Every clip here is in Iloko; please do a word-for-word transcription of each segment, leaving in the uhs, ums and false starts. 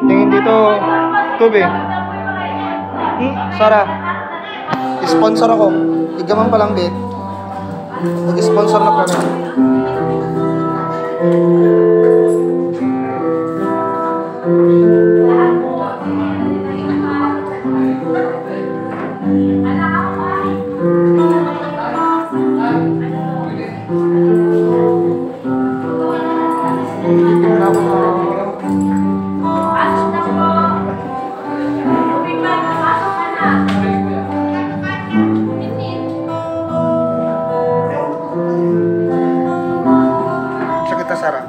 Tingin dito, Tubi. Hmm? Sara. Sponsor ako. Igaman pa lang, be. Mag-sponsor na kami. Sakit ta, Sara.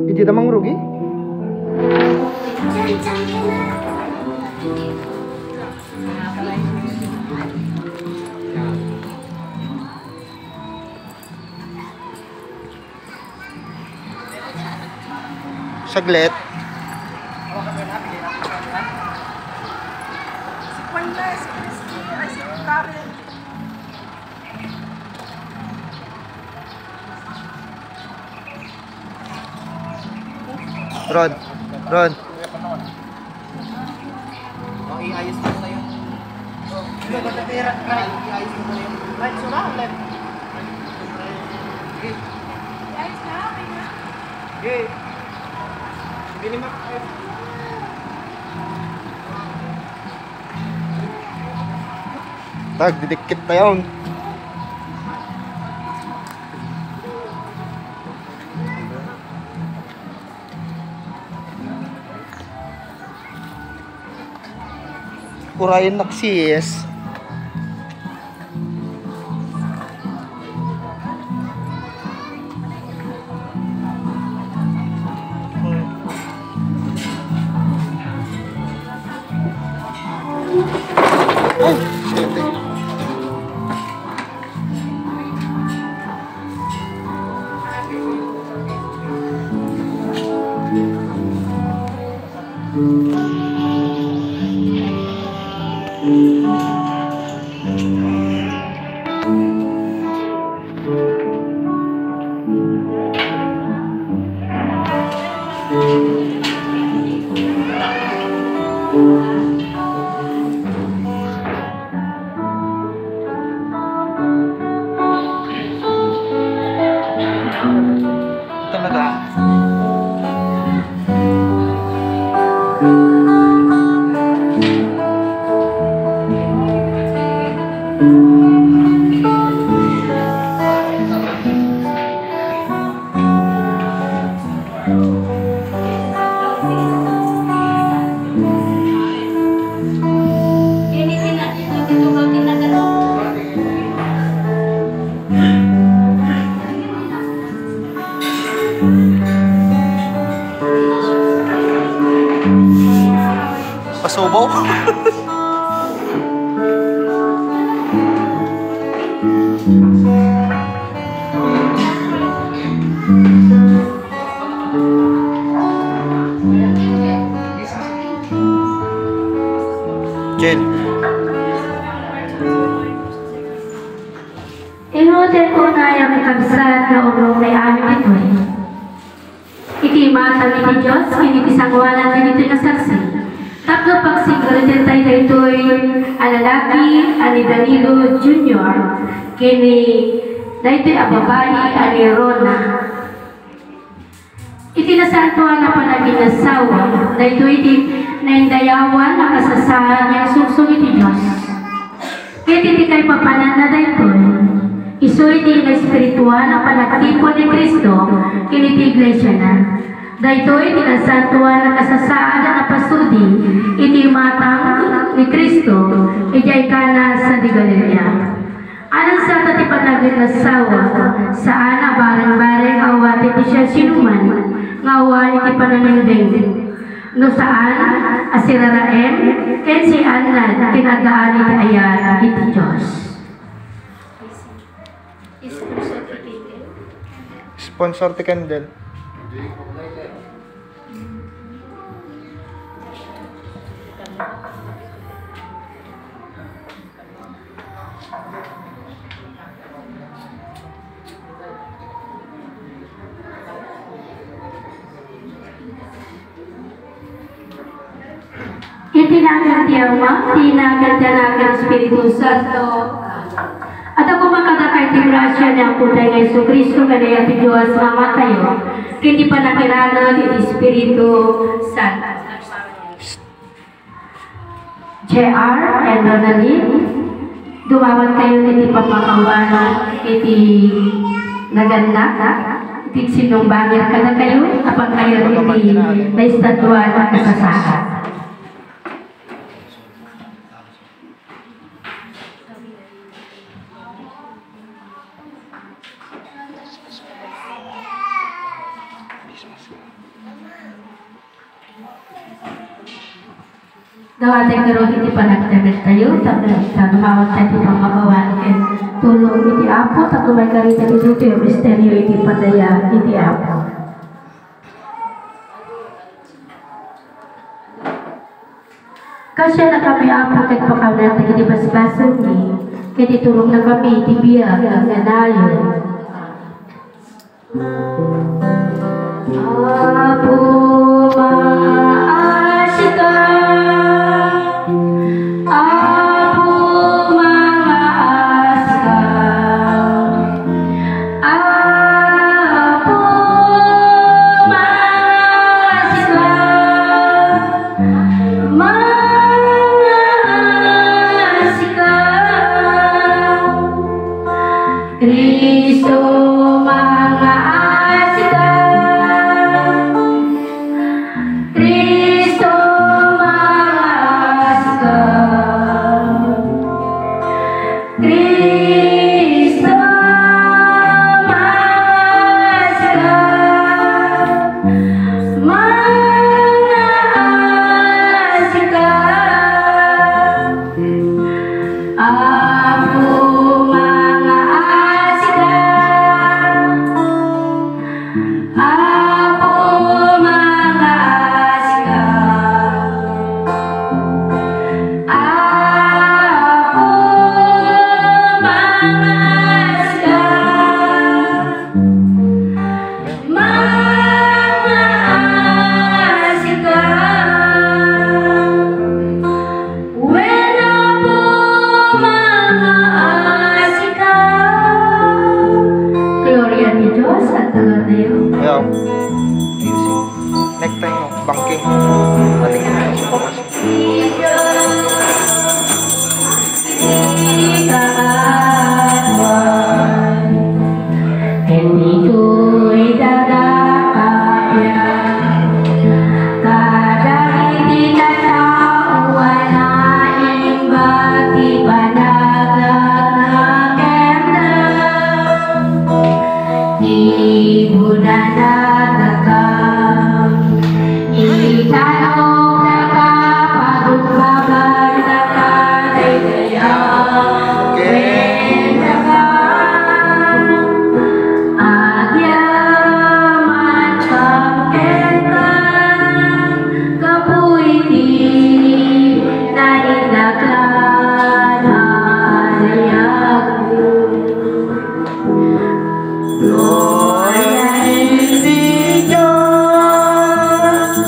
Iti damang rugi? Saglit. Si Juan na, si Christy, ay, si Karen. Ron, Ron. O, iayos mo na yun. Iayos mo na yun. Right, so na, left. Okay. Iayos na, okay na. Okay. Hindi ni Mac. Tag, didikit na yun. Urayen nak sis. Ay, siyete. Talaga. Pasubo? Chill. Inutil ko na yung kakabsat nga urong may amin itoy. Iti imatang iti Dios, ken iti sangoanan dagitoy nga saksi. Tapno pagsiguriten tayo daytoy a lalaki a ni Danilo Junior ken ni Daytoy a babai a ni Rona. Iti nasantoan a panaginnasawa, daytoy ti naindayawan a kasasaad nga insungsong iti Dios. Ket iti kaipapananna daytoy, isu iti naespirituan a panagtipon ni Cristo ken iti iglesiana. Daytoy ti nasantoan a kasasaad a napasudi iti imatang ni Cristo idiay Cana sadi Galilea. Anunsata ti panaginnasawa, saan a bareng-bareng a awaten ti siasinoman nga awan iti pananindeng. No saan a siraraem ken siannad ken addaan iti ayat iti Dios. Sponsor ti candle. Iti nagan ti Ama, ti nagan ti Anak, ken Espiritu Santo. Adda koma kadakayo ti grasia ni Apotayo nga Jesu-Cristo, ken dayta ti Dios nga Amatayo, ken ti pannakilala ti Espiritu Santo. J R and Ronaldin, dumawat kayo iti pammakauwan iti naganna, iti sinumbangir kadakayo, apan kayo iti naistatuan a kasasaad. Dawatay ngarud iti panagtemed tayo, tapno ita, dumawat tayo iti pammakauwan ken tulong iti Apo, tapno maikarit iti daytoy a misterio iti padaya iti Apo. Kasianakami, Apo, ket pakawnakami iti basbasolmi, ket iturongkami iti biag nga nayon. Apo, maasika. Apo, maasika. Apo, maasika. Maasika. Cristo, maasika. Cristo, maasika. Cristo, maasika. Maasika. Apo, maasika. Apo, maasika. Apo, maasika. Maasika. Wen, Apo, maasika. Gloria ti Dios, agtagartayo. Ayaw. Necktie mo, bangking. Ating Ken ditoy daga kapian, kadagiti tattao a naimbag ti panagdagna kenka, ibudana daka, italok daka, pagumbagan daka, daydiay Kenka, agyaman kam kenka, gapu iti naindaklan a dayagmo. Gloria iti Dios.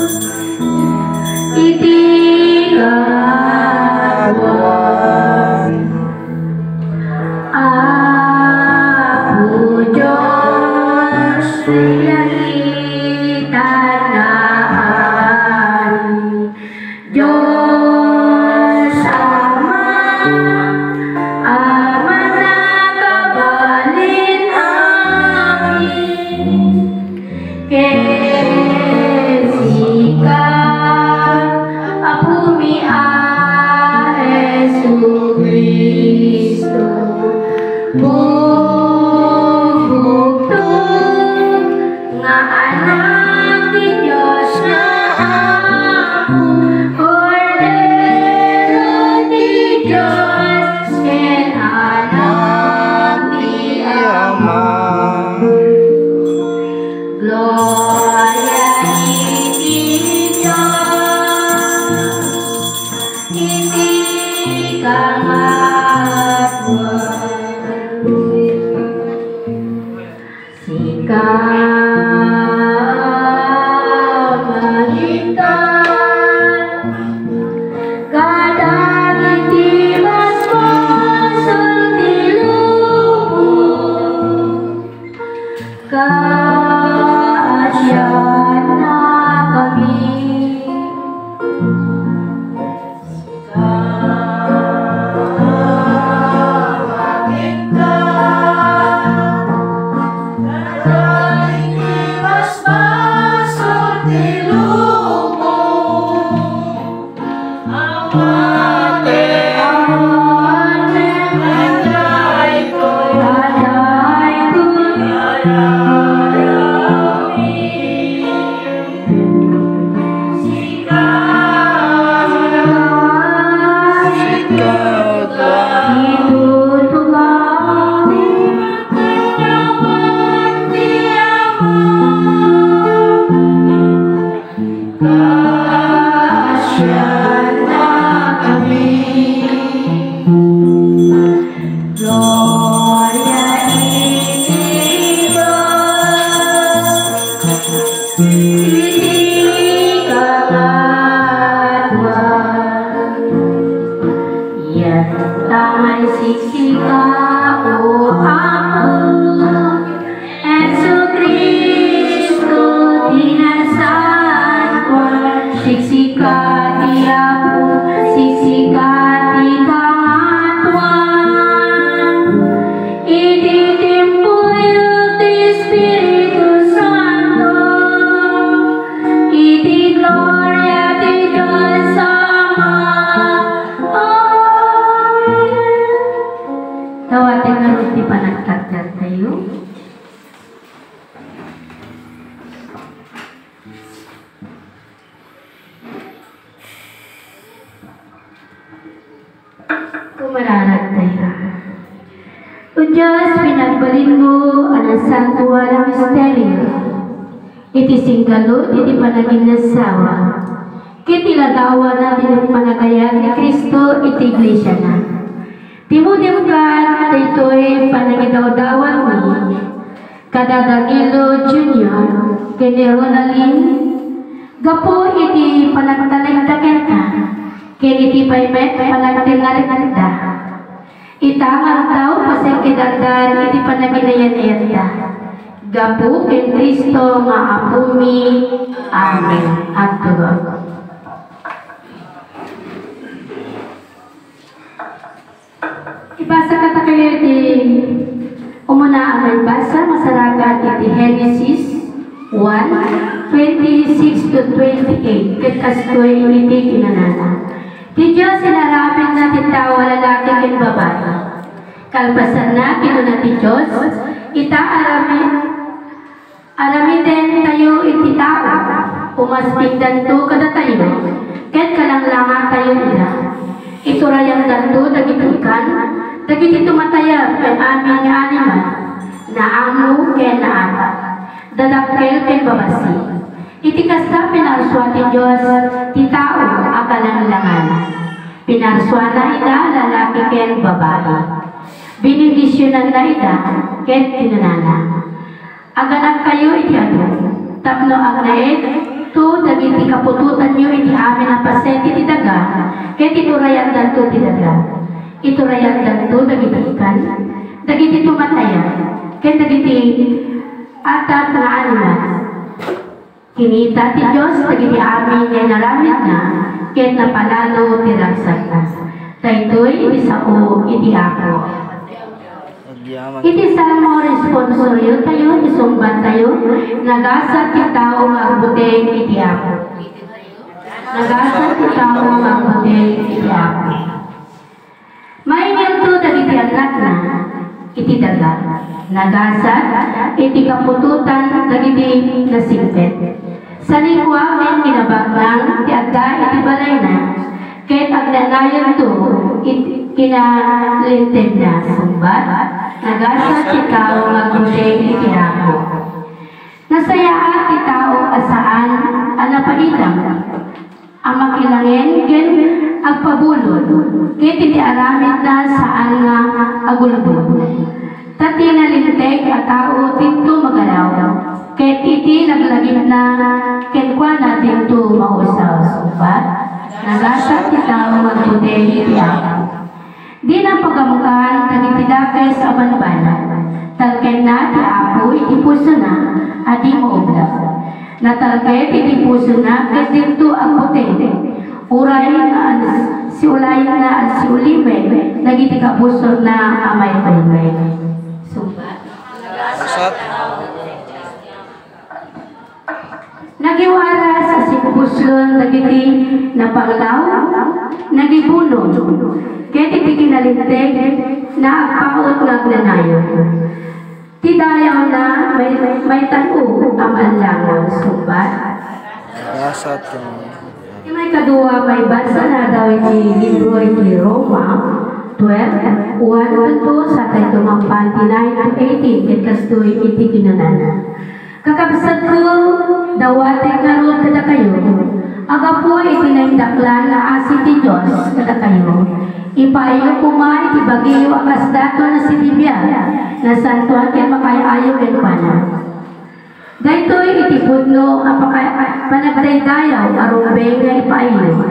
Langit a naari, Dios Ama, a mannakabalin amin, ken sika, Apomi a Jesu-Cristo, bugbugto nga Anak ti Dios nga Apo, Kordero ti Dios, ken Anak ti Ama. Gloria iti Dios, iti kangatoan. Sika malikay kadagiti basbasol ti lubong, kaasiannakami. Gloria iti Dios iti kangatoan. Yanta nga siksika, O Apo, Jesu-Cristo ti nasantoan, siksika ti Apo, siksika ti kangatoan. Iti tiempoyo ti Espiritu Santo, iti gloria ti Dios Ama. Amen. Dawaten ngarud ti panagtagdagtayo. Kumararagtayo. O Dios, pinagbalinmo a nasantoan a misterio iti singgalu iti panaginnasawa ket iladawana ti panagayat ni Cristo iti iglesiana. Timudemkan daytoy panangidawdawanmi kada Danilo Junior ken ni Ronaldin gapu iti panagtalekda kenka ken iti pay met panagtinnalekda. Ita nga aldaw, pasengkedandan iti panaginayan-ayatda. Gapu ken Cristo nga Apomi. Amen. Agtulod. Ibasa kadakayo ti umuna a maibasa, masarakan iti Genesis one, twenty-six to twenty-eight, ket kastoy iti kinunana. Ti Dios inaramidenna ti tao a lalaki ken babai. Kalpasanna, kinuna ti Dios, ita arami-, aramidentayo iti tao, umaspikdanto kadatayo, ket kalanglangatayo ida. Iturayandanto dagiti ikan, dagiti tumatayab ken amin nga animal, naammo ken naatag, dadakkel ken babassit. Iti kasta, pinarsua ti Dios ti tao a kalanglangana. Pinarsuana ida lalaki ken babai. Binindisionanna ida ket kinunana, Aganakkayo iti adu, tapno agnaedto dagiti kaputotanyo iti amin a paset iti daga, ket iturayandanto ti daga. Iturayandanto dagiti ikan, dagiti tumatayab, ket dagiti Atak nga animal. Kinita ti Dios dagiti amin nga inaramidna, ket napalalo ti ragsakna. Daytoy ti sao iti Apo. Iti Salmo, responsorio tayo, isungbat tayo, nagasat ti tao nga agbuteng iti Apo. Nagasat ti tao nga agbuteng iti Apo. Maingento dagiti annakna iti daga. Nagasat iti kaputotan dagiti nasingpet. Sanikua ken kinabaknang ti adda iti balayna, ket agnanayonto iti kinalintedna. Sungbat, nagasat ti tao nga agbuteng iti Apo. Nasayaat ti tao a saan a napaitam, a makilangen ken agpabulod, ket iti aramidna saan nga agulbod. Ta ti nalinteg a tao dinto magaraw, ket iti laglagipna kenkuana dinto mausaw. Sungbat, nagasat ti tao nga agbuteng iti Apo. Dina pagamkan dagiti dakes a banbanag. Talkenna ti Apo iti pusona a di maublag. Natalged iti pusona ket dinto agbuteng. Uray nga siulayenna a siulimek dagiti kabusorna a maitulmek. Sungbat. Nagasat. Nagiwaras a sipupuslen dagiti napanglaw, nagibunong, ket iti kinalinteg, naagpaut nga agnanayon. Ti dayawna may, maitan-o a maanlangon. Sungbat. Nagasat ti maikadua, maibasa na daw iti libro iti Roma twelve, one to two, satay tumangpan ti nine to eighteen, ket kastoy iti kinunana. Kakabsatko, dawatek ngarud kadakayo, a gapu iti naindaklan nga asi ti Dios kadakayo, ipaayyo koma iti bagiyo a kas daton a sinibian, nasantoan ken makaay-ayo kenkuana. Daytoy iti pudno a paka-, panagdaydayaw a rumbeng nga ipaayyo.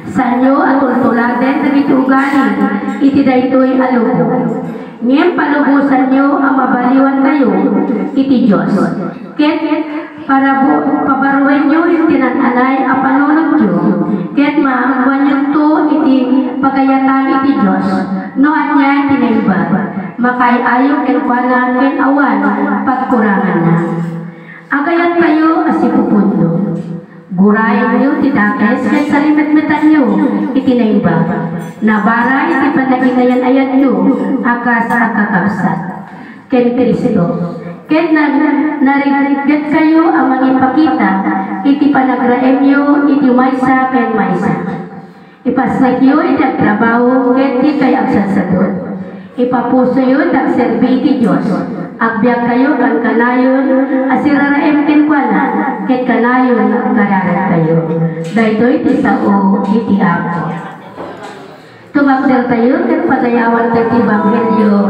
Saanyo a tultuladen dagiti ugali iti daytoy a lubong. Ngem palubosanyo a mabaliwankayo iti Dios. Ket parabu-, pabaruenyo iti nan-anay a panunotyo, ket maammoanyonto iti pagayatan iti Dios, no ania ti naimbag, makaay-ayo kenkuana ken awan pagkuranganna. Agayatkayo a sipupudno. Guraenyo ti dakes ket salimetmetanyo iti naimbag. Nabara iti pannakinayan-ayatyo a kas agkakabsat ken Cristo. Ket na-, nariggetkayo a mangipakita iti panagraemyo iti maysa ken maysa. Ipasnekyo iti agtrabaho ket dikay agsadsado. Ipapusoyo ti agserbi iti Dios. Agbiagkayo kankanayon a siraraem kenkuana, ket kanayon nga agkararagkayo. Daytoy ti sao iti Apo. Tumakdertayo ket padayawantayo ti ebanghelio.